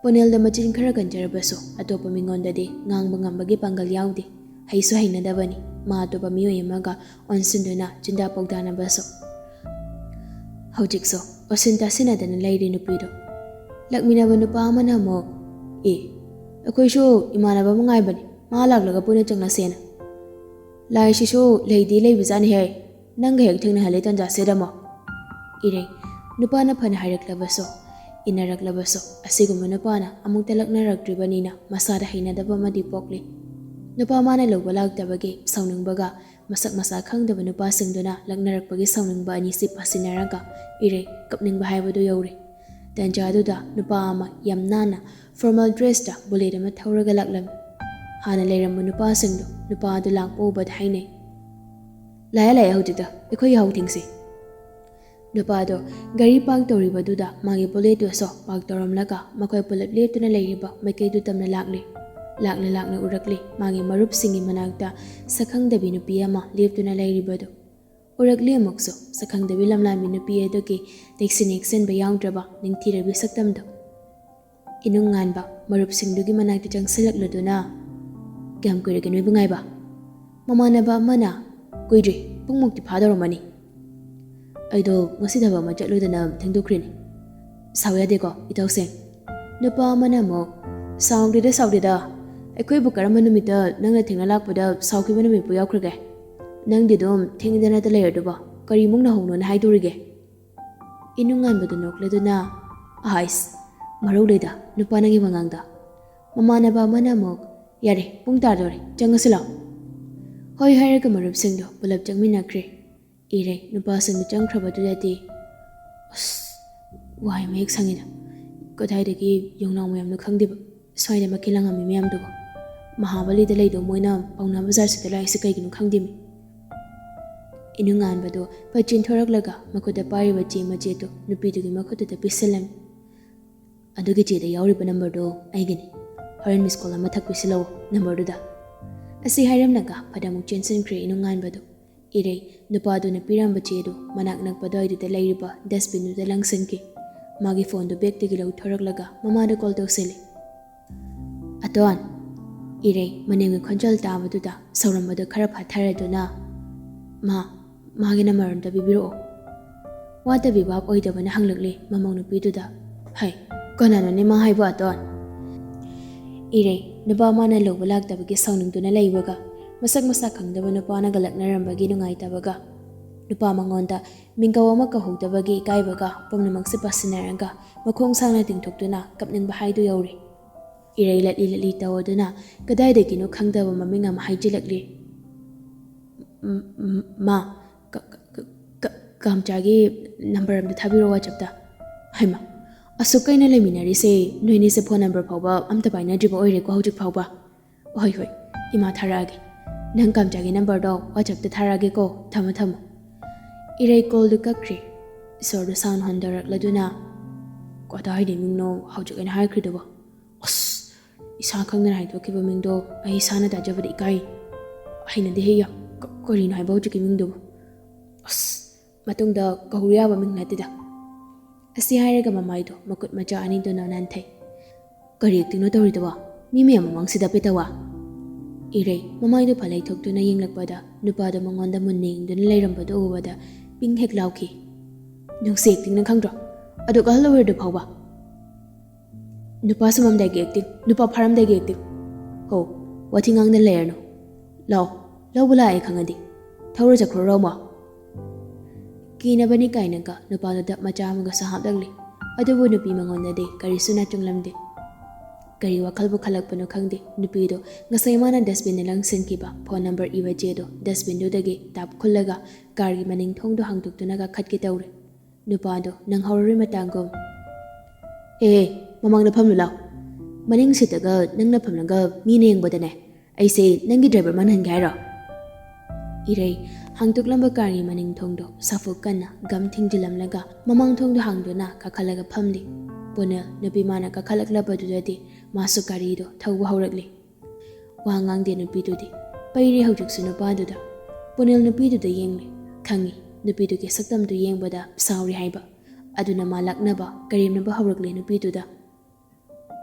ꯄꯣꯅꯦꯜꯗ ꯃꯆꯤꯟ ꯈꯔ ꯀꯟꯖꯔꯕꯁꯨ ꯑꯇꯣꯞꯄ ꯃꯤꯉꯣꯟꯗꯗꯤ ꯉꯥꯡꯕ ꯉꯝꯕꯒꯤ ꯄꯥꯡꯒꯜ ꯌꯥꯎꯗꯦ꯫ ꯍꯩꯁꯨ ꯍꯩꯅꯗꯕꯅꯤ ꯃꯥ ꯑꯇꯣꯞꯄ ꯃꯤꯑꯣꯏ ꯑꯃꯒ ꯑꯣꯟꯁꯤꯟꯗꯨꯅ ꯆꯤꯟꯗꯥ ꯄꯥꯎꯗꯥꯅꯕꯁꯨ꯫ ꯍꯧꯖꯤꯛꯁꯨ ꯑꯣꯁꯤꯟ ꯇꯥꯁꯤꯟꯅꯗꯅ ꯂꯩꯔꯤ ꯅꯨꯄꯤꯗꯣ꯫ ꯂꯥꯛꯃꯤꯟꯅꯕ ꯅꯨꯄꯥ ꯑꯃꯅ ꯑꯃꯨꯛ, "ꯑꯦ, "ꯑꯩꯈꯣꯏꯁꯨ ꯏꯃꯥꯟꯅꯕ ꯑꯃ ꯉꯥꯏꯕꯅꯤ, ꯃꯥ ꯂꯥꯛꯂꯒ ꯄꯨꯟꯅ ꯆꯪꯂꯁꯦꯅ꯫ ꯂꯥꯏꯁꯤꯁꯨ ꯂꯩꯗꯤ ꯂꯩꯕꯖꯥꯠꯅꯤꯍꯦ, ꯅꯪꯒ ꯍꯦꯛ ꯊꯦꯡꯅꯍꯜꯂꯦ ꯇꯟꯖꯥꯁꯤꯗ ꯑꯃꯨꯛ꯫" ꯏꯔꯩ, ꯅꯨꯄꯥꯅ ꯐꯅ ꯍꯥꯏꯔꯛꯂꯕꯁꯨ, ꯏꯟꯅꯔꯛꯂꯕꯁꯨ, ꯑꯁꯤꯒꯨꯝꯕ ꯅꯨꯄꯥꯅ ꯑꯃꯨꯛꯇ ꯂꯛꯅꯔꯛꯇ꯭ꯔꯤꯕꯅꯤꯅ ꯃꯁꯥꯗ ꯍꯩꯅꯗꯕ ꯑꯃꯗꯤ ꯄꯣꯛꯂꯤ꯫ ꯅꯨꯄꯥ ꯃꯥꯅ ꯂꯧꯕ ꯂꯥꯛꯇꯕꯒꯤ ꯁꯥꯎꯅꯤꯡꯕꯒ ꯃꯁꯛ ꯃꯁꯥ ꯈꯪꯗꯕ ꯅꯨꯄꯥꯁꯤꯡꯗꯨꯅ ꯂꯛꯅꯔꯛꯄꯒꯤ ꯁꯥꯎꯅꯤꯡꯕ ꯑꯅꯤꯁꯤ ꯄꯥꯁꯤꯟꯅꯔꯒ ꯏꯔꯩ ꯀꯞꯅꯤꯡꯕ ꯍꯥꯏꯕꯗꯨ ꯌꯧꯔꯦ꯫ ꯇꯟꯖꯥꯗꯨꯗ ꯅꯨꯄꯥ ꯑꯃ ꯌꯥꯝ ꯅꯥꯟꯅ formal dressꯇ bullet ꯑꯃ ꯊꯧꯔꯒ ꯂꯥꯛꯂꯝꯃꯤ꯫ ꯍꯥꯟꯅ ꯂꯩꯔꯝꯕ ꯅꯨꯄꯥꯁꯤꯡꯗꯨ ꯅꯨꯄꯥ ꯑꯗꯨ ꯂꯥꯛꯄ ꯎꯕꯗ ꯍꯥꯏꯅꯩ, "ꯂꯥꯛꯑꯦ, ꯂꯥꯛꯑꯦ, ꯍꯧꯖꯤꯛꯇ ꯑꯩꯈꯣꯏ ꯌꯥꯍꯧ ꯊꯦꯡꯁꯤ꯫" ꯅꯨꯄꯥꯗꯣ ꯒꯥꯔꯤ park ꯇꯧꯔꯤꯕꯗꯨꯗ ꯃꯥꯒꯤ bulletꯇꯨꯁꯨ park ꯇꯧꯔꯝꯂꯒ ꯃꯈꯣꯏ ꯄꯨꯂꯞ ꯂꯦꯞꯇꯨꯅ ꯂꯩꯔꯤꯕ ꯃꯥꯏꯀꯩꯗꯨ ꯇꯝꯅ ꯂꯥꯛꯂꯤ꯫ ꯂꯥꯛꯅ ꯂꯥꯛꯅ ꯎꯔꯛꯂꯤ ꯃꯥꯒꯤ ꯃꯔꯨꯞꯁꯤꯡꯒꯤ ꯃꯅꯥꯛꯇ ꯁꯛꯈꯪꯗꯕꯤ ꯅꯨꯄꯤ ꯑꯃ ꯂꯦꯞꯇꯨꯅ ꯂꯩꯔꯤꯕꯗꯨ꯫ ꯎꯔꯛꯂꯤ ꯑꯃꯨꯛꯁꯨ ꯁꯛꯈꯪꯗꯕꯤ ꯂꯝꯂꯥꯟꯕꯤ ꯅꯨꯄꯤ ꯑꯗꯨꯒꯤ ꯇꯩꯁꯤꯟ ꯌꯦꯛꯁꯤꯟꯕ ꯌꯥꯎꯗ꯭ꯔꯕ ꯅꯤꯡꯊꯤꯔꯕꯤ ꯁꯛꯇꯝꯗꯨ꯫ ꯏꯅꯨꯡ ꯉꯥꯟꯕ ꯃꯔꯨꯞꯁꯤꯡꯗꯨꯒꯤ ꯃꯅꯥꯛꯇ ꯆꯪꯁꯤꯜꯂꯛꯂꯗꯨꯅ, "ꯀꯌꯥꯝ ꯀꯨꯏꯔꯒꯦ ꯅꯣꯏꯕꯨ ꯉꯥꯏꯕ?" ꯃꯃꯥꯟꯅꯕ ꯑꯃꯅ, "ꯀꯨꯏꯗ꯭ꯔꯤ, ꯄꯨꯡꯃꯨꯛꯇꯤ ꯐꯥꯗꯧꯔꯝꯃꯅꯤ꯫ ꯑꯩꯗꯣ ꯉꯁꯤ ꯊꯕꯛ ꯑꯃ ꯆꯠꯂꯨꯗꯅ ꯊꯦꯡꯗꯣꯛꯈ꯭ꯔꯤꯅꯤ꯫" "ꯁꯥꯎ ꯌꯥꯗꯦꯀꯣ, ꯏꯇꯥꯎꯁꯦ꯫" ꯅꯨꯄꯥ ꯑꯃꯅ ꯑꯃꯨꯛ, "ꯁꯥꯎꯗꯦꯗ, ꯁꯥꯎꯗꯦꯗ꯫ ꯑꯩꯈꯣꯏꯕꯨ ꯀꯔꯝꯕ ꯅꯨꯃꯤꯠꯇ ꯅꯪꯅ ꯊꯦꯡꯅ ꯂꯥꯛꯄꯗ ꯁꯥꯎꯈꯤꯕ ꯅꯨꯃꯤꯠꯄꯨ ꯌꯥꯎꯈ꯭ꯔꯒꯦ? ꯅꯪꯗꯤ ꯑꯗꯨꯝ ꯊꯦꯡꯗꯅꯇ ꯂꯩꯔꯗꯨꯕ ꯀꯔꯤꯃꯨꯛ ꯅꯧꯍꯧꯅꯣꯅ ꯍꯥꯏꯗꯣꯔꯤꯒꯦ?" ꯏꯅꯨꯡ ꯉꯥꯟꯕꯗꯨ ꯅꯣꯛꯂꯗꯨꯅ, "ꯑꯍꯥꯏꯁ, ꯃꯔꯧ ꯂꯩꯗ ꯅꯨꯄꯥ ꯅꯪꯒꯤ ꯋꯥꯉꯥꯡꯗ꯫" ꯃꯃꯥꯟꯅꯕ ꯑꯃꯅ ꯑꯃꯨꯛ, "ꯌꯥꯔꯦ, ꯄꯨꯡ ꯇꯥꯗꯣꯔꯦ, ꯆꯪꯉꯁꯤ ꯂꯥꯎ꯫" ꯍꯣꯏ ꯍꯥꯏꯔꯒ ꯃꯔꯨꯞꯁꯤꯡꯗꯨ ꯄꯨꯂꯞ ꯆꯪꯃꯤꯟꯅꯈ꯭ꯔꯦ꯫ ꯏꯔꯩ ꯅꯨꯄꯥꯁꯤꯡꯗꯨ ꯆꯪꯈ꯭ꯔꯕꯗꯨꯗꯗꯤ, "ꯑꯁ, ꯋꯥꯍꯩ ꯃꯌꯦꯛ ꯁꯪꯉꯤꯗ꯫ ꯀꯗꯥꯏꯗꯒꯤ ꯌꯣꯡꯅꯥꯎ ꯃꯌꯥꯝꯅꯣ ꯈꯪꯗꯦꯕ, ꯁ꯭ꯋꯥꯏꯗ ꯃꯈꯦꯜ ꯂꯪꯉꯝꯃꯤ ꯃꯌꯥꯝꯗꯨꯕꯨ꯫ ꯃꯍꯥꯕꯂꯤꯗ ꯂꯩꯗꯧ ꯃꯣꯏꯅ ꯄꯥꯎꯅꯥ ꯕꯖꯥꯔꯁꯤꯗ ꯂꯥꯛꯏꯁꯤ ꯀꯩꯒꯤꯅꯣ ꯈꯪꯗꯦꯃꯤ꯫" ꯏꯅꯨꯡꯉꯥꯟꯕꯗꯨ ꯐꯠ ꯆꯦꯟꯊꯣꯔꯛꯂꯒ ꯃꯈꯨꯠꯇ ꯄꯥꯏꯔꯤꯕ ꯆꯦ ꯃꯆꯦꯠꯇꯨ ꯅꯨꯄꯤꯗꯨꯒꯤ ꯃꯈꯨꯠꯇꯨꯗ ꯄꯤꯁꯤꯜꯂꯝꯃꯤ꯫ "ꯑꯗꯨꯒꯤ ꯆꯦꯗ ꯌꯥꯎꯔꯤꯕ numberꯗꯣ ꯑꯩꯒꯤꯅꯤ꯫ ꯍꯣꯔꯦꯟ miss call ꯑꯃ ꯊꯛ ꯄꯤꯁꯤꯜꯂꯛꯑꯣ numberꯗꯨꯗ꯫" ꯑꯁꯤ ꯍꯥꯏꯔꯝꯂꯒ ꯐꯠ ꯑꯃꯨꯛ ꯆꯦꯟꯁꯤꯟꯈ꯭ꯔꯦ ꯏꯅꯨꯡꯉꯥꯟꯕꯗꯨ꯫ ꯏꯔꯩ ꯅꯨꯄꯥꯗꯨꯅ ꯄꯤꯔꯝꯕ ꯆꯦꯗꯨ ꯃꯅꯥꯛ ꯅꯛꯄ ꯑꯗꯨꯋꯥꯏꯗꯨꯗ ꯂꯩꯔꯤꯕ dustbinꯗꯨꯗ ꯂꯪꯁꯤꯟꯈꯤ꯫ ꯃꯥꯒꯤ phoneꯗꯨ bagꯇꯒꯤ ꯂꯧꯊꯣꯔꯛꯂꯒ ꯃꯃꯥꯗ call ꯇꯧꯁꯤꯜꯂꯤ꯫ "ꯑꯇꯣꯟ!" ꯏꯔꯩ ꯃꯅꯦꯝꯒꯤ ꯈꯣꯟꯖꯦꯜ ꯇꯥꯕꯗꯨꯗ ꯁꯧꯔꯝꯕꯗꯨ ꯈꯔ ꯐꯥꯊꯔꯗꯨꯅ, "ꯃꯥ, ꯃꯥꯒꯤ number ꯑꯝꯇ ꯄꯤꯕꯤꯔꯛꯑꯣ꯫" ꯋꯥꯇꯕꯤ ꯚꯥꯞ ꯑꯣꯏꯗꯕꯅ ꯍꯪꯂꯛꯂꯤ ꯃꯃꯧ ꯅꯨꯄꯤꯗꯨꯗ, "ꯍꯩ, ꯀꯅꯥꯅꯣꯅꯦ ꯃꯥ ꯍꯥꯏꯕꯨ, ꯑꯇꯣꯟ?" ꯏꯔꯩ, ꯅꯨꯄꯥ ꯃꯥꯅ ꯂꯧꯕ ꯂꯥꯛꯇꯕꯒꯤ ꯁꯥꯎꯅꯤꯡꯗꯨꯅ ꯂꯩꯕꯒ, ꯃꯁꯛ ꯃꯁꯥ ꯈꯪꯗꯕ ꯅꯨꯄꯥꯅꯒ ꯂꯛꯅꯔꯝꯕꯒꯤ ꯅꯨꯡꯉꯥꯏꯇꯕꯒ, ꯅꯨꯄꯥ ꯃꯉꯣꯟꯗ ꯃꯤꯡꯒꯧ ꯑꯃ ꯀꯧꯍꯧꯗꯕꯒꯤ ꯏꯀꯥꯏꯕꯒ, ꯄꯨꯝꯅꯃꯛꯁꯦ ꯄꯥꯁꯤꯟꯅꯔꯒ ꯃꯈꯣꯡ ꯁꯥꯡꯅ ꯇꯤꯡꯊꯣꯛꯇꯨꯅ ꯀꯞꯅꯤꯡꯕ ꯍꯥꯏꯗꯨ ꯌꯧꯔꯦ꯫ ꯏꯔꯩ ꯂꯠꯂꯤ ꯂꯠꯂꯤ ꯇꯧꯗꯨꯅ ꯀꯗꯥꯏꯗꯒꯤꯅꯣ ꯈꯪꯗꯕ ꯃꯃꯤꯡ ꯑꯃ ꯍꯥꯏꯖꯤꯜꯂꯛꯂꯤ꯫ "ꯎꯝ, ꯎꯝ, ꯃꯥ, ꯀ-, ꯀ-, ꯀ-, ꯀ-, ꯀꯥꯝꯆꯥꯒꯤ ꯅꯝꯕꯔ ꯑꯝꯇ ꯊꯥꯕꯤꯔꯛꯑꯣ WhatsApp-ꯇ꯫" ꯍꯩꯃꯥ, ꯑꯁꯨꯛ ꯀꯩꯅ ꯂꯩꯃꯤꯟꯅꯔꯤꯁꯦ ꯅꯣꯏꯅꯤꯁꯦ ꯐꯣꯟ ꯅꯝꯕꯔ ꯐꯥꯎꯕ ꯑꯝꯇ ꯄꯥꯏꯅꯗ꯭ꯔꯤꯕ ꯑꯣꯏꯔꯦꯀꯣ ꯍꯧꯖꯤꯛ ꯐꯥꯎꯕ? ꯍꯣꯏ, ꯍꯣꯏ, ꯏꯃꯥ ꯊꯥꯔꯛꯑꯒꯦ꯫ ꯅꯪ ꯀꯥꯝꯆꯥꯒꯤ ꯅꯝꯕꯔꯗꯣ WhatsApp-ꯇ ꯊꯥꯔꯛꯑꯒꯦꯀꯣ꯫ ꯊꯝꯃꯣ, ꯊꯝꯃꯣ꯫ ꯏꯔꯩ call-ꯗꯨ ꯀꯛꯈ꯭ꯔꯦ꯫ ꯏꯁꯣꯔꯗꯨ ꯁꯥꯡꯅ ꯍꯣꯟꯗꯔꯛꯂꯗꯨꯅ, "ꯀꯗꯥꯏꯗꯩ ꯃꯤꯡꯅꯣ ꯍꯧꯖꯤꯛ ꯑꯩꯅ ꯍꯥꯏꯈ꯭ꯔꯤꯗꯨꯕꯣ? ꯑꯁ, ꯏꯁꯥ ꯈꯪꯗꯅ ꯍꯥꯏꯗꯣꯛꯈꯤꯕ ꯃꯤꯡꯗꯣ ꯑꯩ ꯏꯁꯥꯅ ꯇꯥꯖꯕꯗ ꯏꯀꯥꯏ꯫ ꯍꯩꯅꯗꯦꯍꯦ ꯌꯥꯝ꯫ ꯀ-, ꯀꯔꯤꯅꯣ ꯍꯥꯏꯕ ꯍꯧꯖꯤꯛꯀꯤ ꯃꯤꯡꯗꯨꯕꯨ? ꯑꯁ, ꯃꯇꯨꯡꯗ ꯀꯧꯔꯨ ꯌꯥꯕ ꯃꯤꯡ ꯅꯠꯇꯦꯗ꯫" ꯑꯁꯤ ꯍꯥꯏꯔꯒ ꯃꯃꯥꯏꯗꯣ ꯃꯈꯨꯠ ꯃꯆꯥ ꯑꯅꯤꯗꯨꯅ ꯅꯥꯟꯊꯩ꯫ "ꯀꯔꯤ acting-ꯅꯣ ꯇꯧꯔꯤꯗꯨꯕꯣ? ꯃꯤ ꯃꯌꯥꯝ ꯃꯃꯥꯡꯁꯤꯗ ꯄꯦꯇꯋꯥ?" ꯏꯔꯩ ꯃꯃꯥꯏꯗꯣ ꯐꯠ ꯂꯩꯊꯣꯛꯇꯨꯅ ꯌꯦꯡꯂꯛꯄꯗ, ꯅꯨꯄꯥꯗꯣ ꯃꯉꯣꯟꯗ ꯃꯨꯟꯅ ꯌꯦꯡꯗꯨꯅ ꯂꯩꯔꯝꯕꯗꯣ ꯎꯕꯗ ꯄꯤꯡ ꯍꯦꯛ ꯂꯥꯎꯈꯤ꯫ "ꯅꯪꯁꯦ acting-ꯅ ꯈꯪꯗ꯭ꯔꯣ? ꯑꯗꯨꯛ ꯑꯍꯜ ꯑꯣꯏꯔꯗꯨ ꯐꯥꯎꯕ?" "ꯅꯨꯄꯥ ꯁꯨꯝꯃꯝꯗꯥꯏꯒꯤ acting, ꯅꯨꯄꯥ ꯐꯥꯔꯝꯗꯥꯏꯒꯤ acting꯫ ꯍꯣ, ꯋꯥꯊꯤ ꯉꯥꯡꯗꯅ ꯂꯩꯔꯅꯨ꯫ ꯂꯥꯎ, ꯂꯧꯕ ꯂꯥꯛꯑꯦ ꯈꯪꯉꯗꯤ꯫ ꯊꯧꯔ ꯆꯠꯈ꯭ꯔꯣ ꯔꯣꯃꯣ꯫" ꯀꯤꯅꯕꯅꯤ ꯀꯥꯏꯅꯒ ꯅꯨꯄꯥꯗꯨꯗ ꯃꯆꯥ ꯑꯃꯒꯁꯨ ꯍꯥꯞꯂꯛꯂꯤ꯫ ꯑꯗꯨꯕꯨ ꯅꯨꯄꯤ ꯃꯉꯣꯟꯗꯗꯤ ꯀꯔꯤꯁꯨ ꯅꯥꯆꯨꯡꯂꯝꯗꯦ꯫ ꯀꯔꯤ ꯋꯥꯈꯜꯕꯨ ꯈꯜꯂꯛꯄꯅꯣ ꯈꯪꯗꯦ, ꯅꯨꯄꯤꯗꯣ ꯉꯁꯥꯏ ꯃꯥꯅ dustbin-ꯗ ꯂꯪꯁꯤꯟꯈꯤꯕ ꯐꯣꯟ ꯅꯝꯕꯔ ꯏꯕ ꯆꯦꯗꯣ dustbin-ꯗꯨꯗꯒꯤ ꯇꯥꯞ ꯈꯨꯜꯂꯒ car-ꯒꯤ ꯃꯅꯤꯡ ꯊꯣꯡꯗꯣ ꯍꯥꯡꯗꯣꯛꯇꯨꯅꯒ ꯈꯠꯀꯦ ꯇꯧꯔꯦ꯫ ꯅꯨꯄꯥꯗꯣ ꯅꯪꯍꯧꯔꯔꯣꯏ ꯃꯇꯥꯒꯨꯝ꯫ "ꯑꯦ, ꯃꯃꯥꯡꯗ ꯐꯝꯂꯨ ꯂꯥꯎ꯫ ꯃꯅꯤꯡ seat-ꯇꯒ ꯅꯪꯅ ꯐꯝꯂꯒ ꯃꯤꯅ ꯌꯦꯡꯕꯗꯅꯦ, ꯑꯩꯁꯦ ꯅꯪꯒꯤ driver ꯃꯥꯟꯍꯟꯒꯦ ꯍꯥꯏꯔꯣ?" ꯏꯔꯩ ꯍꯥꯡꯗꯣꯛꯂꯝꯕ car-ꯒꯤ ꯃꯅꯤꯡ ꯊꯣꯡꯗꯣ ꯁꯥꯐꯨ ꯀꯟꯅ ꯒꯝ ꯊꯤꯡꯖꯤꯜꯂꯝꯂꯒ ꯃꯃꯥꯡ ꯊꯣꯡꯗꯣ ꯍꯥꯡꯗꯨꯅ ꯀꯥꯈꯠꯂꯒ ꯐꯝꯂꯤ꯫ ꯄꯨꯅꯤꯜ ꯅꯨꯄꯤ ꯃꯥꯅ ꯀꯥꯈꯠꯂꯛꯂꯕꯗꯨꯗꯗꯤ ꯃꯥꯁꯨ car-ꯗꯣ ꯊꯧꯕ ꯍꯧꯔꯛꯂꯤ꯫ ꯋꯥ ꯉꯥꯡꯗꯦ ꯅꯨꯄꯤꯗꯨꯗꯤ꯫ ꯄꯩꯔꯤ ꯍꯧꯖꯤꯛꯁꯨ ꯅꯨꯄꯥꯗꯨꯗ꯫ ꯄꯨꯅꯤꯜ ꯅꯨꯄꯤꯗꯨꯗ ꯌꯦꯡꯂꯤ꯫ ꯈꯪꯉꯤ, ꯅꯨꯄꯤꯗꯨꯒꯤ ꯁꯛꯇꯝꯗꯨ ꯌꯦꯡꯕꯗ ꯁꯥꯎꯔꯤ ꯍꯥꯏꯕ꯫ ꯑꯗꯨꯅ ꯃꯥ ꯂꯛꯅꯕ, ꯀꯔꯦꯝꯅꯕ ꯍꯧꯔꯛꯂꯦ ꯅꯨꯄꯤꯗꯨꯗ꯫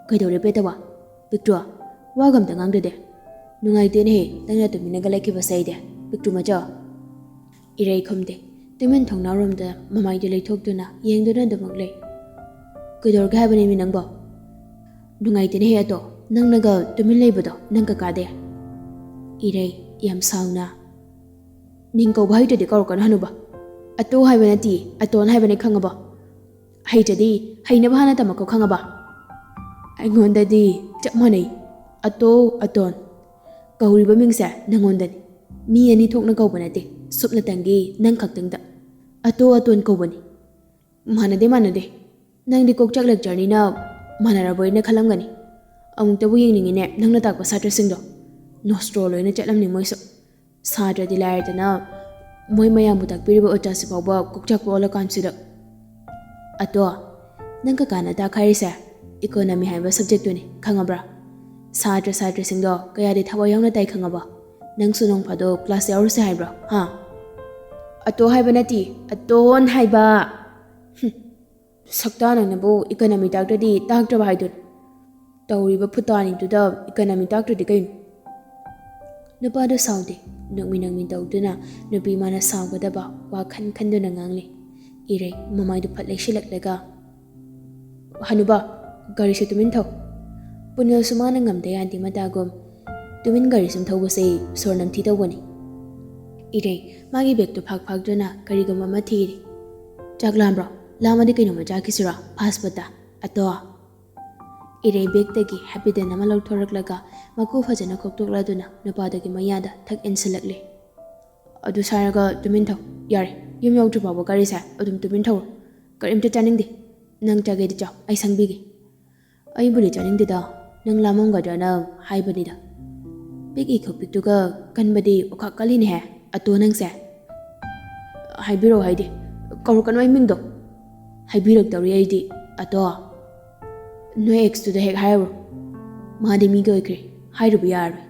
"ꯀꯩꯗꯧꯔꯦ ꯄꯦꯇꯋꯥ? ꯄꯤꯛꯇ꯭ꯔꯨ, ꯋꯥꯒ ꯑꯝꯇ ꯉꯥꯡꯗꯗꯦ꯫ ꯅꯨꯡꯉꯥꯏꯇꯦꯅꯦꯍꯦ, ꯅꯪꯅ ꯇꯨꯃꯤꯟꯅꯒ ꯂꯩꯈꯤꯕꯁꯦ ꯑꯩꯗꯤ, ꯄꯤꯛꯇ꯭ꯔꯨ ꯃꯆꯥ꯫" ꯏꯔꯩ ꯈꯨꯝꯗꯦ꯫ ꯇꯨꯃꯤꯟ ꯊꯣꯡꯅꯥꯎꯔꯣꯝꯗ ꯃꯃꯥꯏꯗꯨ ꯂꯩꯊꯣꯛꯇꯨꯅ ꯌꯦꯡꯗꯨꯅ ꯑꯗꯨꯃꯛ ꯂꯩ꯫ "ꯀꯩꯗꯧꯔꯒꯦ ꯍꯥꯏꯕꯅꯦꯃꯤ ꯅꯪꯕꯣ?" "ꯅꯨꯡꯉꯥꯏꯇꯦꯅꯦꯍꯦ ꯑꯇꯣ, ꯅꯪꯅꯒ ꯇꯨꯃꯤꯟ ꯂꯩꯕꯗꯣ ꯅꯪ ꯀꯀꯥꯗꯤ? ꯏꯔꯩ, ꯌꯥꯝ ꯁꯥꯎꯅ, "ꯃꯤꯡ ꯀꯧꯕ ꯍꯩꯇ꯭ꯔꯗꯤ ꯀꯧꯔꯛꯀꯅꯨ ꯍꯅꯨꯕ꯫ ꯑꯇꯣ ꯍꯥꯏꯕ ꯅꯠꯇꯦ, ꯑꯇꯣꯟ ꯍꯥꯏꯕꯅꯦ, ꯈꯪꯉꯕꯣ? ꯍꯩꯇ꯭ꯔꯗꯤ ꯍꯩꯅꯕ ꯍꯥꯟꯅ ꯇꯝꯃꯛꯀꯣ, ꯈꯪꯉꯕ? ꯑꯩꯉꯣꯟꯗꯗꯤ ꯆꯞ ꯃꯥꯟꯅꯩ, ꯑꯇꯣ, ꯑꯇꯣꯟ꯫ ꯀꯧꯔꯤꯕ ꯃꯤꯡꯁꯦ ꯅꯪꯉꯣꯟꯗꯅꯤ꯫ ꯃꯤ ꯑꯅꯤ ꯊꯣꯛꯅ ꯀꯧꯕ ꯅꯠꯇꯦ, ꯁꯨꯞꯅꯇꯪꯒꯤ ꯅꯪ ꯈꯛꯇꯪꯗ ꯑꯇꯣ, ꯑꯇꯣꯟ ꯀꯧꯕꯅꯤ꯫ ꯃꯥꯟꯅꯗꯦ, ꯃꯥꯟꯅꯗꯦ꯫ ꯅꯪꯗꯤ ꯀꯣꯛꯆꯥꯛ lecture-ꯅꯤꯅ ꯃꯥꯟꯅꯔꯕꯣꯏꯅ ꯈꯜꯂꯝꯒꯅꯤ꯫ ꯑꯃꯨꯛꯇꯕꯨ ꯌꯦꯡꯅꯤꯡꯉꯤꯅꯦ ꯅꯪꯅ ꯇꯥꯛꯄ ꯁꯥꯇ꯭ꯔꯁꯤꯡꯗꯣ꯫ ꯅꯣꯁꯇ꯭ꯔꯣ ꯂꯣꯏꯅ ꯆꯠꯂꯝꯅꯤ ꯃꯣꯏꯁꯨ꯫ ꯁꯥꯇ꯭ꯔꯗꯤ ꯂꯥꯏꯔꯗꯅ ꯃꯣꯏ ꯃꯌꯥꯝꯕꯨ ꯇꯥꯛꯄꯤꯔꯤꯕ ꯑꯣꯖꯥꯁꯤ ꯐꯥꯎꯕ ꯀꯣꯛꯆꯥꯛꯄ ꯑꯣꯜꯂꯀꯥꯟꯁꯤꯗ꯫ ꯑꯗꯣ, ꯅꯪ ꯀꯀꯥꯅ ꯇꯥꯛꯈꯥꯏꯔꯤꯁꯦ economy ꯍꯥꯏꯕ subject-ꯇꯨꯅꯤ, ꯈꯪꯉꯕ꯭ꯔꯥ? ꯁꯥꯇ꯭ꯔ ꯁꯥꯇ꯭ꯔꯤꯁꯤꯡꯗꯣ ꯀꯌꯥꯗꯤ ꯊꯋꯥꯏ ꯌꯥꯎꯅ ꯇꯥꯏ, ꯈꯪꯉꯕꯣ? ꯅꯪꯁꯨ ꯅꯣꯡ ꯐꯥꯗꯣꯛ class ꯌꯥꯎꯔꯨꯁꯦ ꯍꯥꯏꯕ꯭ꯔꯣ, ꯍꯥ? ꯑꯇꯣ ꯍꯥꯏꯕ ꯅꯠꯇꯦ, ꯑꯇꯣꯟ ꯍꯥꯏꯕ꯫ ꯍꯨꯝ, ꯁꯛꯇꯥ ꯅꯪꯅꯕꯨ economy ꯇꯥꯛꯇ꯭ꯔꯗꯤ ꯇꯥꯛꯇ꯭ꯔꯕ ꯍꯥꯏꯗꯨꯅꯤ꯫ ꯇꯧꯔꯤꯕ ꯐꯨꯇꯥꯅꯤꯗꯨꯗ economy ꯇꯥꯛꯇ꯭ꯔꯗꯤ ꯀꯩꯅꯣ? ꯅꯨꯄꯥꯗꯨ ꯁꯥꯎꯗꯦ, ꯅꯣꯛꯃꯤ ꯅꯣꯛꯃꯤ ꯇꯧꯗꯨꯅ ꯅꯨꯄꯤ ꯃꯥꯅ ꯁꯥꯎꯒꯗꯕ ꯋꯥ ꯈꯟ ꯈꯟꯗꯨꯅ ꯉꯥꯡꯂꯤ꯫ ꯏꯔꯩ ꯃꯃꯥꯏꯗꯨ ꯐꯠ ꯂꯩꯁꯤꯜꯂꯛꯂꯒ, "ꯍꯅꯨꯕ, ꯒꯥꯔꯤꯁꯦ ꯇꯨꯃꯤꯟ ꯊꯧ꯫" ꯄꯨꯅꯦꯜꯁꯨ ꯃꯥꯅ ꯉꯝꯗ ꯌꯥꯗꯦ ꯃꯇꯥꯒꯨꯝ, "ꯇꯨꯃꯤꯟ ꯒꯥꯔꯤ ꯁꯨꯝ ꯊꯧꯕꯁꯦ ꯁꯣꯔ ꯅꯝꯊꯤ ꯇꯧꯕꯅꯤ꯫" ꯏꯔꯩ ꯃꯥꯒꯤ bag-ꯇꯨ ꯐꯥꯛ ꯐꯥꯛꯇꯨꯅ ꯀꯔꯤꯒꯨꯝꯕ ꯑꯃ ꯊꯤꯔꯤ꯫ "ꯆꯥꯛ ꯂꯥꯝꯕ꯭ꯔꯣ? ꯂꯥꯝꯃꯗꯤ ꯀꯩꯅꯣꯝꯃ ꯆꯥꯈꯤꯁꯤꯔꯣ? Fast food-ꯇ?" ꯑꯇꯣ꯫ ꯏꯔꯩ bag-ꯇꯒꯤ Happy Dent ꯑꯃ ꯂꯧꯊꯣꯔꯛꯂꯒ ꯃꯀꯨ ꯐꯖꯅ ꯈꯣꯛꯇꯣꯛꯂꯗꯨꯅ ꯅꯨꯄꯥꯗꯨꯒꯤ ꯃꯌꯥꯗ ꯊꯛ ꯏꯟꯁꯤꯜꯂꯛꯂꯤ꯫ "ꯑꯗꯨ ꯁꯥꯏꯔꯒ ꯇꯨꯃꯤꯟ ꯊꯧ꯫ ꯌꯥꯔꯦ, ꯌꯨꯝ ꯌꯧꯗ꯭ꯔꯤ ꯐꯥꯎꯕ ꯒꯥꯔꯤꯁꯦ ꯑꯗꯨꯝ ꯇꯨꯃꯤꯟ ꯊꯧꯔꯣ꯫ ꯀꯔꯤꯝꯇ ꯆꯥꯅꯤꯡꯗꯦ꯫ ꯅꯪ ꯆꯥꯒꯦꯗꯤ ꯆꯥꯎ, ꯑꯩ ꯁꯪꯕꯤꯒꯦ꯫" "ꯑꯩꯕꯨꯗꯤ ꯆꯥꯅꯤꯡꯗꯦꯗ, ꯅꯪ ꯂꯥꯝꯃꯝꯒꯗ꯭ꯔꯅ ꯍꯥꯏꯕꯅꯤꯗ꯫" ꯄꯤꯛꯏ ꯈꯨꯄꯤꯛꯇꯨꯒ ꯀꯟꯕꯗꯤ ꯑꯣꯈꯥꯛ ꯀꯜꯂꯤꯅꯦꯍꯦ, ꯑꯇꯣ ꯅꯪꯁꯦ꯫ "ꯍꯥꯏꯕꯤꯔꯛꯑꯣ ꯍꯥꯏꯗꯤ? ꯀꯧꯔꯛꯀꯅꯨ ꯑꯩ ꯃꯤꯡꯗꯣ꯫" "ꯍꯥꯏꯕꯤꯔꯛꯇꯧꯔꯤ ꯑꯩꯗꯤ, ꯑꯇꯣ꯫ ꯅꯣꯏ ex-ꯇꯨꯗ ꯍꯦꯛ ꯍꯥꯏꯔꯨꯔꯣ꯫ ꯃꯥꯗꯤ ꯃꯤꯒꯤ ꯑꯣꯏꯈ꯭ꯔꯦ, ꯍꯥꯏꯔꯨꯕ ꯌꯥꯔꯔꯣꯏ꯫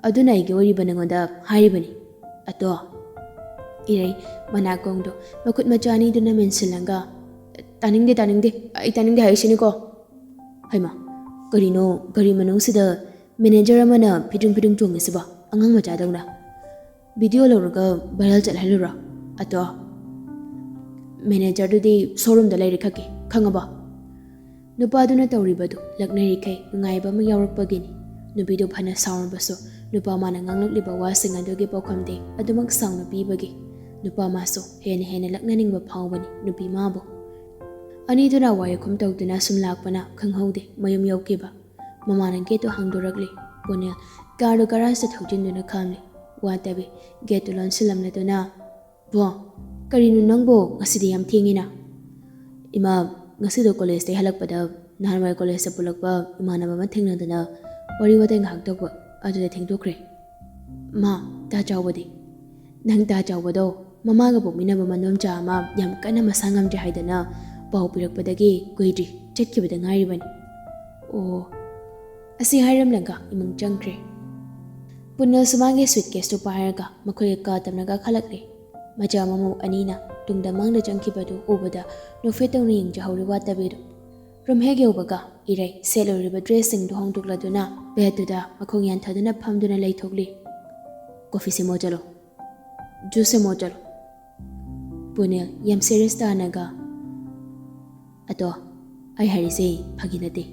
ꯑꯗꯨꯅ ꯑꯩꯒꯤ ꯑꯣꯏꯔꯤꯕ ꯅꯉꯣꯟꯗ ꯍꯥꯏꯔꯤꯕꯅꯤ, ꯑꯇꯣ꯫" ꯏꯔꯩ ꯃꯅꯥꯀꯣꯡꯗꯣ ꯃꯈꯨꯠ ꯃꯆꯥ ꯑꯅꯤꯗꯨꯅ ꯃꯦꯟꯁꯤꯜꯂꯒ, "ꯇꯥꯅꯤꯡꯗꯦ, ꯇꯥꯅꯤꯡꯗꯦ, ꯑꯩ ꯇꯥꯅꯤꯡꯗꯦ ꯍꯥꯏꯁꯤꯅꯤꯀꯣ꯫" ꯍꯩꯃꯥ, ꯀꯔꯤꯅꯣ ꯒꯥꯔꯤ ꯃꯅꯨꯡꯁꯤꯗ manager ꯑꯃꯅ ꯐꯤꯗ꯭ꯔꯤꯡ ꯐꯤꯗ꯭ꯔꯤꯡ ꯆꯣꯡꯉꯤꯁꯤꯕꯣ ꯑꯉꯥꯡ ꯃꯆꯥꯗꯧꯅ? "Video ꯂꯧꯔꯒ viral ꯆꯠꯍꯜꯂꯨꯔꯣ, ꯑꯇꯣ꯫" "Manager-ꯗꯨꯗꯤ showroom-ꯗ ꯂꯩꯔꯦ ꯈꯛꯀꯤ, ꯈꯪꯉꯕꯣ?" ꯅꯨꯄꯥꯗꯨꯅ ꯇꯧꯔꯤꯕꯗꯨ ꯂꯛꯅꯔꯤꯈꯩ ꯅꯨꯡꯉꯥꯏꯕ ꯑꯃ ꯌꯥꯎꯔꯛꯄꯒꯤꯅꯤ꯫ ꯅꯨꯄꯤꯗꯨ ꯐꯅ ꯁꯥꯎꯔꯕꯁꯨ ꯅꯨꯄꯥ ꯃꯥꯅ ꯉꯥꯡꯂꯛꯂꯤꯕ ꯋꯥꯁꯤꯡ ꯑꯗꯨꯒꯤ ꯄꯥꯎꯈꯨꯝꯗꯤ ꯑꯗꯨꯃꯛ ꯁꯥꯎꯅ ꯄꯤꯕꯒꯤ ꯅꯨꯄꯥ ꯃꯥꯁꯨ ꯍꯦꯟꯅ ꯍꯦꯟꯅ ꯂꯛꯅꯅꯤꯡꯕ ꯐꯥꯎꯕꯅꯤ ꯅꯨꯄꯤ ꯃꯥꯕꯨ꯫ ꯑꯅꯤꯗꯨꯅ ꯋꯥꯏꯈꯨꯝ ꯇꯧꯗꯨꯅ ꯁꯨꯝ ꯂꯥꯛꯄꯅ ꯈꯪꯍꯧꯗꯦ ꯃꯌꯨꯝ ꯌꯧꯈꯤꯕ꯫ ꯃꯃꯥꯅ ꯒꯦꯠꯇꯨ ꯍꯥꯡꯗꯣꯔꯛꯂꯤ꯫ ꯄꯨꯅꯦꯜ ꯀꯥꯔꯗꯨ ꯒꯔꯥꯖꯇ ꯊꯧꯖꯤꯟꯗꯨꯅ ꯈꯥꯝꯂꯤ꯫ ꯋꯥꯇꯕꯤ ꯒꯦꯠꯇꯨ ꯂꯣꯟꯁꯤꯜꯂꯝꯂꯗꯨꯅ, "ꯕꯣ, ꯀꯔꯤꯅꯣ ꯅꯪꯕꯨ ꯉꯁꯤꯗꯤ ꯌꯥꯝ ꯊꯦꯡꯉꯤꯅ?" "ꯏꯃꯥ, ꯉꯁꯤꯗꯣ ꯀꯣꯂꯦꯖꯇꯩ ꯍꯜꯂꯛꯄꯗ ꯅꯍꯥꯟꯋꯥꯏ ꯀꯣꯂꯦꯖꯇ ꯄꯨꯜꯂꯛꯄ ꯏꯃꯥꯟꯅꯕ ꯑꯃ ꯊꯦꯡꯅꯗꯅ ꯋꯥꯔꯤ ꯋꯥꯇꯥꯏ ꯉꯥꯏꯍꯥꯛ ꯇꯧꯕ, ꯑꯗꯨꯗ ꯊꯦꯡꯗꯣꯛꯈ꯭ꯔꯦ꯫ ꯃꯥ, ꯇꯥ ꯆꯥꯎꯕꯗꯤ?" "ꯅꯪ ꯇꯥ ꯆꯥꯎꯕꯗꯣ ꯃꯃꯥꯒ ꯄꯣꯛꯃꯤꯟꯅꯕ ꯃꯅꯣꯝꯆꯥ ꯑꯃ ꯌꯥꯝ ꯀꯟꯅ ꯃꯁꯥ ꯉꯝꯗ꯭ꯔꯦ ꯍꯥꯏꯗꯅ ꯄꯥꯎ ꯄꯤꯔꯛꯄꯗꯒꯤ ꯀꯨꯏꯗ꯭ꯔꯤ, ꯆꯠꯈꯤꯕꯗ ꯉꯥꯏꯔꯤꯕꯅꯤ꯫" "ꯑꯣ꯫" ꯑꯁꯤ ꯍꯥꯏꯔꯝꯂꯒ ꯏꯃꯨꯡ ꯆꯪꯈ꯭ꯔꯦ꯫ ꯄꯨꯅꯦꯜꯁꯨ ꯃꯥꯒꯤ ꯁꯨꯠꯀꯦꯁꯇꯨ ꯄꯥꯏꯔꯒ ꯃꯈꯣꯏꯒ ꯀꯥ ꯇꯝꯅ ꯀꯥꯈꯠꯂꯛꯂꯦ꯫ ꯃꯆꯥ ꯃꯃꯧ ꯑꯅꯤꯅ ꯇꯨꯡꯗ ꯃꯥꯡꯗ ꯆꯪꯈꯤꯕꯗꯨ ꯎꯕꯗ ꯅꯣꯛꯐꯦꯠ ꯇꯧꯅ ꯌꯦꯡꯖꯍꯧꯔꯤ ꯋꯥꯇꯕꯤꯗꯨ꯫ ꯔꯨꯝ ꯍꯦꯛ ꯌꯧꯕꯒ ꯏꯔꯩ ꯁꯦꯠꯂꯨꯔꯤꯕ ꯗ꯭ꯔꯦꯁꯁꯤꯡꯗꯨ ꯍꯣꯡꯗꯣꯛꯂꯗꯨꯅ ꯕꯦꯗꯇꯨꯗ ꯃꯈꯣꯡ ꯌꯥꯟꯊꯗꯨꯅ ꯐꯝꯗꯨꯅ ꯂꯩꯊꯣꯛꯂꯤ꯫ "ꯀꯣꯐꯤ ꯁꯦꯝꯃꯣ ꯆꯠꯂꯣ꯫ ꯖꯨꯁ ꯁꯦꯝꯃꯣ ꯆꯠꯂꯣ꯫" ꯄꯨꯅꯦꯜ ꯌꯥꯝ ꯁꯦꯔꯤꯌꯁ ꯇꯥꯅꯒ, "ꯑꯗꯣ, ꯑꯩ ꯍꯥꯏꯔꯤꯁꯦ ꯐꯥꯒꯤ ꯅꯠꯇꯦ꯫"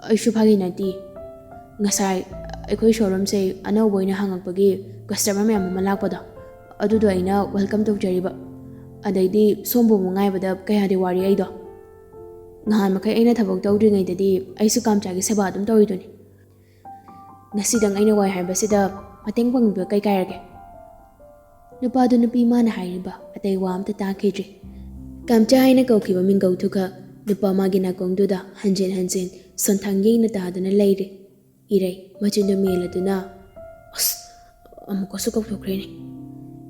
"ꯑꯩꯁꯨ ꯐꯥꯒꯤ ꯅꯠꯇꯦ꯫ ꯉꯁꯥꯏ ꯑꯩꯈꯣꯏ ꯁꯣꯔꯨꯝꯁꯦ ꯑꯅꯧꯕ ꯑꯣꯏꯅ ꯍꯥꯡꯉꯛꯄꯒꯤ ꯀꯁꯇꯃꯔ ꯃꯌꯥꯝ ꯑꯃ ꯂꯥꯛꯄꯗꯣ, ꯑꯗꯨꯗꯣ ꯑꯩꯅ ꯋꯦꯜꯀꯝ ꯇꯧꯖꯔꯤꯕ꯫ ꯑꯗꯩꯗꯤ ꯁꯣꯝꯕꯨ ꯑꯃꯨꯛ ꯉꯥꯏꯕꯗ ꯀꯌꯥꯗꯤ ꯋꯥꯔꯤ ꯑꯩꯗꯣ꯫ ꯅꯍꯥꯟ ꯃꯈꯩ ꯑꯩꯅ ꯊꯕꯛ ꯇꯧꯗ꯭ꯔꯤꯉꯩꯗꯗꯤ ꯑꯩꯁꯨ ꯀꯥꯝꯆꯥꯒꯤ ꯁꯦꯕꯥ ꯑꯗꯨꯝ ꯇꯧꯔꯤꯗꯨꯅꯤ꯫ ꯉꯁꯤꯗꯪ ꯑꯩꯅ ꯋꯥꯏ ꯍꯥꯏꯕꯁꯤꯗ ꯃꯇꯦꯡ ꯄꯥꯡꯕꯤꯕ ꯀꯩ ꯀꯥꯏꯔꯒꯦ?" ꯅꯨꯄꯥꯗꯨ ꯅꯨꯄꯤ ꯃꯥꯅ ꯍꯥꯏꯔꯤꯕ ꯑꯇꯩ ꯋꯥ ꯑꯝꯇ ꯇꯥꯈꯤꯗ꯭ꯔꯦ꯫ ꯀꯥꯝꯆꯥ ꯍꯥꯏꯅ ꯀꯧꯈꯤꯕ ꯃꯤꯡꯒꯧꯗꯨꯒ ꯅꯨꯄꯥ ꯃꯥꯒꯤ ꯅꯥꯀꯣꯡꯗꯨꯗ ꯍꯟꯖꯤꯟ ꯍꯟꯖꯤꯟ ꯁꯣꯟꯊꯥꯡ ꯌꯩꯅ ꯇꯥꯗꯨꯅ ꯂꯩꯔꯦ꯫ ꯏꯔꯩ ꯃꯆꯤꯟꯗꯨ ꯃꯦꯜꯂꯗꯨꯅ, "ꯑꯁ, ꯑꯃꯨꯛꯀꯁꯨ ꯀꯧꯊꯣꯛꯈ꯭ꯔꯦꯅꯦ꯫"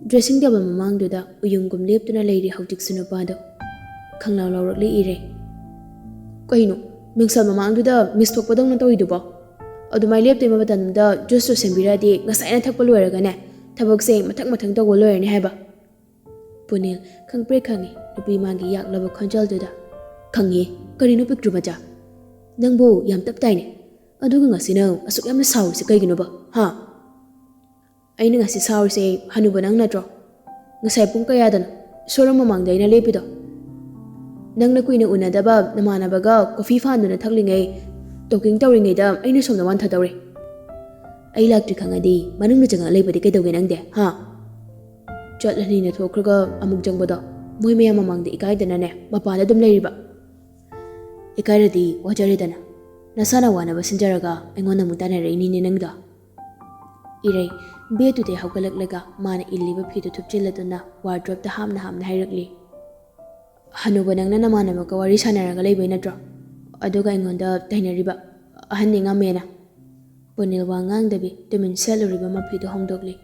ꯗ꯭ꯔꯦꯁꯤꯡ ꯇꯦꯕꯜ ꯃꯃꯥꯡꯗꯨꯗ ꯎꯌꯨꯡꯒꯨꯝ ꯂꯦꯞꯇꯨꯅ ꯂꯩꯔꯤ ꯍꯧꯖꯤꯛꯁꯨ ꯅꯨꯄꯥꯗꯣ꯫ ꯈꯪꯂꯥꯎ ꯂꯥꯎꯔꯛꯂꯤ ꯏꯔꯩ꯫ "ꯀꯩꯅꯣ, ꯃꯤꯡꯁꯦꯜ ꯃꯃꯥꯡꯗꯨꯗ ꯃꯤꯁ ꯊꯣꯛꯄꯗꯧꯅ ꯇꯧꯔꯤꯗꯨꯕꯣ? ꯑꯗꯨꯃꯥꯏꯅ ꯂꯦꯞꯇꯣꯏ ꯃꯇꯝꯗ ꯖꯨꯁꯇꯣ ꯁꯦꯝꯕꯤꯔꯛꯑꯗꯤ ꯉꯁꯥꯏꯅ ꯊꯛꯄ ꯂꯣꯏꯔꯒꯅꯦ, ꯊꯕꯛꯁꯦ ꯃꯊꯪ ꯃꯊꯪ ꯇꯧꯕ ꯂꯣꯏꯔꯅꯤ ꯍꯥꯏꯕ꯫" ꯄꯨꯅꯦꯜ ꯈꯪꯄ꯭ꯔꯦꯛ ꯈꯪꯉꯤ ꯅꯨꯄꯤ ꯃꯥꯒꯤ ꯌꯥꯛꯂꯕ ꯈꯣꯟꯖꯦꯜꯗꯨꯗ꯫ "ꯈꯪꯉꯤ꯫ ꯀꯔꯤꯅꯣ ꯄꯤꯛꯇ꯭ꯔꯨ ꯃꯆꯥ? ꯅꯪꯕꯨ ꯌꯥꯝ ꯇꯞ ꯇꯥꯏꯅꯦ꯫ ꯑꯗꯨꯒ ꯉꯁꯤ ꯅꯪ ꯑꯁꯨꯛ ꯌꯥꯝꯅ ꯁꯥꯎꯔꯤꯁꯦ ꯀꯩꯒꯤꯅꯣꯕ, ꯍꯥ?" "ꯑꯩꯅ ꯉꯁꯤ ꯁꯥꯎꯔꯤꯁꯦ ꯍꯅꯨꯕ ꯅꯪ ꯅꯠꯇ꯭ꯔꯣ? ꯉꯁꯥꯏ ꯄꯨꯡ ꯀꯌꯥꯗꯅꯣ ꯁꯣꯔꯨꯝ ꯃꯃꯥꯡꯗ ꯑꯩꯅ ꯂꯦꯞꯄꯤꯗꯣ?" "ꯅꯪꯅ ꯀꯨꯏꯅ ꯎꯅꯗꯕ ꯅꯃꯥꯟꯅꯕꯒ ꯀꯣꯐꯤ ꯐꯥꯟꯗꯨꯅ ꯊꯛꯂꯤꯉꯩ, ꯇꯣꯀꯤꯡ ꯇꯧꯔꯤꯉꯩꯗ ꯑꯩꯅ ꯁꯣꯝꯗ ꯋꯥꯟꯊꯗꯧꯔꯦ꯫ ꯑꯩ ꯂꯥꯛꯇ꯭ꯔꯤ ꯈꯪꯉꯗꯤ ꯃꯅꯨꯡꯗ ꯆꯪꯉꯛ ꯂꯩꯕꯗꯤ ꯀꯩꯗꯧꯒꯦ ꯅꯪꯗꯤ, ꯍꯥ?" ꯆꯠꯂꯅꯤꯅ ꯊꯣꯛꯈ꯭ꯔꯒ ꯑꯃꯨꯛ ꯆꯪꯕꯗꯣ, ꯃꯣꯏ ꯃꯌꯥꯝ ꯃꯃꯥꯡꯗ ꯏꯀꯥꯏꯗꯅꯅꯦ ꯃꯄꯥꯟꯗ ꯑꯗꯨꯝ ꯂꯩꯔꯤꯕ꯫ ꯏꯀꯥꯏꯔꯗꯤ ꯋꯥꯖꯔꯦꯗꯅ, ꯅꯁꯥꯅ ꯋꯥꯅꯕ ꯁꯤꯟꯖꯔꯒ ꯑꯩꯉꯣꯟꯗ ꯑꯃꯨꯛ ꯇꯥꯟꯅꯔꯛꯏꯅꯤꯅꯦ ꯅꯪꯗꯣ꯫ ꯏꯔꯩ ꯕꯦꯗꯇꯨꯗꯩ ꯍꯧꯒꯠꯂꯛꯂꯒ ꯃꯥꯅ ꯏꯜꯂꯤꯕ ꯐꯤꯗꯨ ꯊꯨꯞꯆꯤꯜꯂꯗꯨꯅ ꯋꯥꯔꯗ꯭ꯔꯣꯞꯇ ꯍꯥꯝꯅ ꯍꯥꯝꯅ ꯍꯥꯏꯔꯛꯂꯤ꯫ "ꯍꯅꯨꯕ, ꯅꯪꯅ ꯅꯃꯥꯟꯅꯕꯒ ꯋꯥꯔꯤ ꯁꯥꯟꯅꯔꯒ ꯂꯩꯕꯩ ꯅꯠꯇ꯭ꯔꯣ? ꯑꯗꯨꯒ ꯑꯩꯉꯣꯟꯗ ꯇꯥꯏꯅꯔꯤꯕ? ꯑꯍꯟꯅꯤ ꯉꯝꯃꯦꯅ?" ꯄꯨꯅꯤꯜ ꯋꯥ ꯉꯥꯡꯗꯕꯤ ꯇꯨꯃꯤꯟ ꯁꯦꯠꯂꯨꯔꯤꯕ ꯃꯐꯤꯗꯨ ꯍꯣꯡꯗꯣꯛꯂꯤ꯫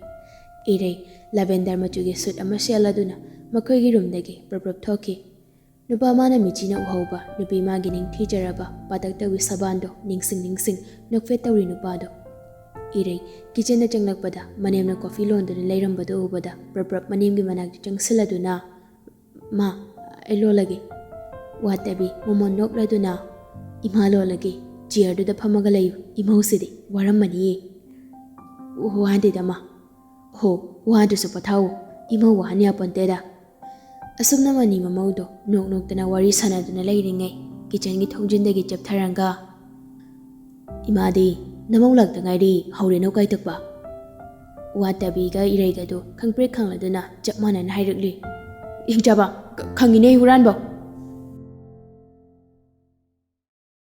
ꯏꯔꯩ ꯂꯥꯚꯦꯟꯗꯔ ꯃꯆꯨꯒꯤ ꯁꯨꯠ ꯑꯃ ꯁꯦꯠꯂꯗꯨꯅ ꯃꯈꯣꯏꯒꯤ ꯔꯨꯝꯗꯒꯤ ꯄ꯭ꯔꯞ ꯄ꯭ꯔꯞ ꯊꯣꯛꯈꯤ꯫ ꯅꯨꯄꯥ ꯃꯥꯅ ꯃꯤꯆꯤꯅ ꯎꯍꯧꯕ ꯅꯨꯄꯤ ꯃꯥꯒꯤ ꯅꯤꯡꯊꯤꯖꯔꯕ ꯄꯥꯇꯛ ꯇꯧꯕꯤ ꯁꯕꯥꯟꯗꯣ ꯅꯤꯡꯁꯤꯡ ꯅꯤꯡꯁꯤꯡ ꯅꯣꯛꯐꯦꯠ ꯇꯧꯔꯤ ꯅꯨꯄꯥꯗꯣ꯫ ꯏꯔꯩ ꯀꯤꯆꯟꯗ ꯆꯪꯂꯛꯄꯗ ꯃꯅꯦꯝꯅ ꯀꯣꯐꯤ ꯂꯣꯟꯗꯨꯅ ꯂꯩꯔꯝꯕꯗꯨ ꯎꯕꯗ ꯄ꯭ꯔꯞ ꯄ꯭ꯔꯞ ꯃꯅꯦꯝꯒꯤ ꯃꯅꯥꯛꯇ ꯆꯪꯁꯤꯜꯂꯗꯨꯅ, "ꯃꯥ, ꯑꯩ ꯂꯣꯜꯂꯒꯦ꯫" ꯋꯥꯠꯇꯕꯤ ꯃꯣꯃꯣꯟ ꯅꯣꯛꯂꯗꯨꯅ, "ꯏꯃꯥ ꯂꯣꯜꯂꯒꯦ, ꯆꯤꯌꯔꯗꯨꯗ ꯐꯝꯃꯒ ꯂꯩꯌꯨ, ꯏꯃꯧꯁꯤꯗꯤ ꯋꯥꯔꯝꯃꯅꯤꯌꯦ꯫" "ꯋꯥꯗꯦꯗ ꯃꯥ꯫" "ꯍꯣ, ꯋꯥꯗ꯭ꯔꯁꯨ ꯄꯣꯊꯥꯎ, ꯏꯃꯧ ꯋꯥꯍꯟ ꯌꯥꯄꯣꯟꯇꯦꯗ꯫" ꯑꯁꯨꯝꯅ ꯃꯅꯤ ꯃꯃꯧꯗꯣ ꯅꯣꯛ ꯅꯣꯛꯇꯅ ꯋꯥꯔꯤ ꯁꯥꯟꯅꯗꯨꯅ ꯂꯩꯔꯤꯉꯩ, ꯀꯤꯆꯟꯒꯤ ꯊꯣꯡꯖꯤꯟꯗꯒꯤ ꯆꯦꯞꯊꯔꯒ, "ꯏꯃꯥꯗꯤ, ꯅꯃꯧ ꯂꯥꯛꯇ ꯉꯥꯏꯔꯤ, ꯍꯧꯔꯦ ꯅꯧ ꯀꯥꯏꯇꯛꯄ?" ꯋꯥꯠꯇꯕꯤꯒ ꯏꯔꯩꯒꯗꯨ ꯈꯪꯄ꯭ꯔꯦꯛ ꯈꯪꯂꯗꯨꯅ ꯆꯞ ꯃꯥꯟꯅꯅ ꯍꯥꯏꯔꯛꯂꯤ꯫ "ꯏꯪꯆꯥꯕ, ꯈ-, ꯈꯪꯉꯤꯅꯦ ꯍꯨꯔꯥꯟꯕ,